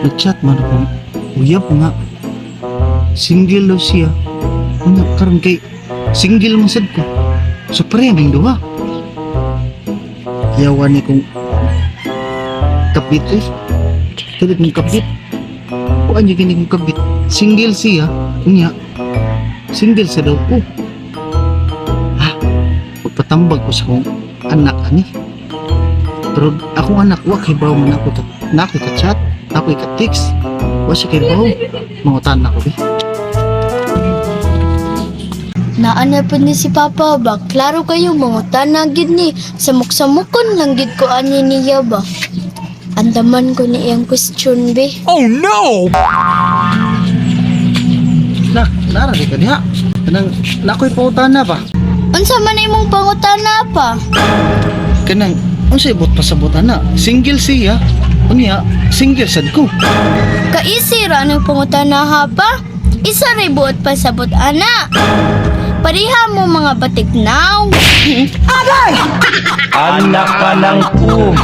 Nag-chat man akong uyab nga single daw siya. Nga karon kay single man sad ko. So pareha ming duha. Yawa ni kong kabit eh. Dili kong kabit. Kuan yung gini kong kabit. Single siya. Unya. Single sa daw ko. Ha? Pagpatambag ko sa kong anak ani. Pero akong anak wa kay bawo man ako ta. Na ako'y ka-chat, ako'y ka-text. Wa siya kay bawo. Mangutan ako bi. Naa na po ni si Papa ba? Klaro kayo, mangutana gid ni. Samok-samokon lang gid ko ani niya ba? Andaman ko ni iyang question be. Oh no! Na, nara di ka diha. Kanang nakoy pangutana ba? Unsa man imong pangutana pa? Kanang unsay buot pasabot ana? Single siya. Unya, single sad ko. Kaisi ra ang pangutana ha pa? Isa ray buot pasabot ana. Pareha mo mga batik now. Anak ka ng po.